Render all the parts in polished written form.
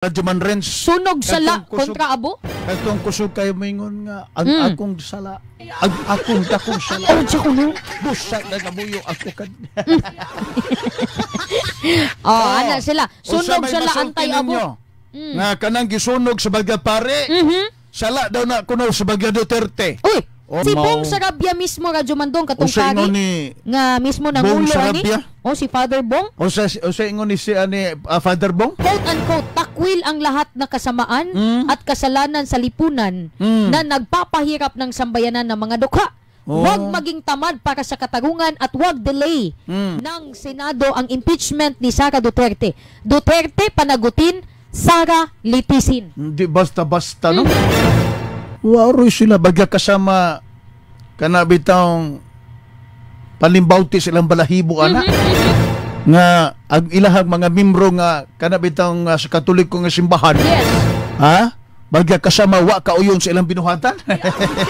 Radyo man Renz. Sunog sala Katong kusog- kontra abo. Katong kusog kayo moingon nga ang akong sala, ang akong dakong sala. Oh, siya kuno. Busa na nabuyo ako kad. Oh, ana sila. Unsa Sunog may sala masulti antay abo. ninyo? Nga kanang gisunog sa bagya pare. Sala daw na kuno sa bagya Duterte. Uy, Oh, si Bong Sarabia mismo, Radyo Mandong, katong Unsa kari ingon ni nga mismo Bong nangulo ani. Sarabia? Oh, si Father Bong. Unsa ingon ni si ani Father Bong? Quote unquote, takwil ang lahat na kasamaan at kasalanan sa lipunan na nagpapahirap ng sambayanan ng mga dukha. Oh. Huwag maging tamad para sa katarungan at huwag delay ng Senado ang impeachment ni Sara Duterte. Duterte panagutin, Sara litisin. Hindi basta-basta, no? Waroy sila bagya kasama kana bitawng palimbawti silang balahibo ana. Nga ang ilahang mga membro nga kana bitawng sa Katoliko nga simbahan. Ha? Bagya kasama wa kauyon sa ilang binuhatan.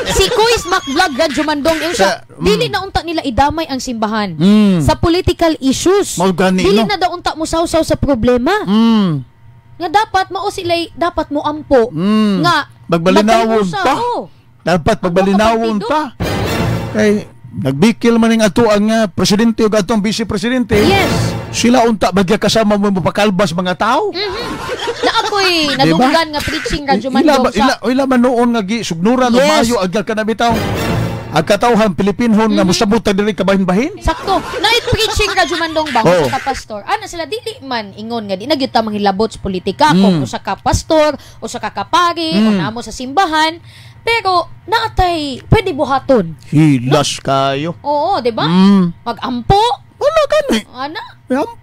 Si Kuis Macvlog, Radyo Mandong, yung siya, dili na unta nila idamay ang simbahan sa political issues. Mao gani, Dili no? na daw unta mo sawsaw sa problema. Nga dapat mao sila dapat mo ampo nga Magbalinawon magkaiusa, pa. oh. Dapat pagbalinawon Ang pa. Kay nagbikil man ning ato ang presidente ug atong vice presidente. Sila unta bagya kasama mo mapakalbas mga tao. Na ako'y nadunggan nga preaching, Radyo Ila, Mandong, ba- sa ila man noon nga gi sugnuran og maayo agad ka na bitaw. Ang katawhan Pilipinhon nga mosabot ta diri kabahin-bahin. Sakto. Night preaching, Radyo Mandong ba usa ka pastor. Ana sila, dili man ingon nga di na gyud ta manghilabot sa politika kung usa ka pastor, usa ka kapari, o namo sa simbahan, pero naatay pwede buhaton. Hilas kayo. Oo, di ba? Magampo, Wala gani. ana. Ampo.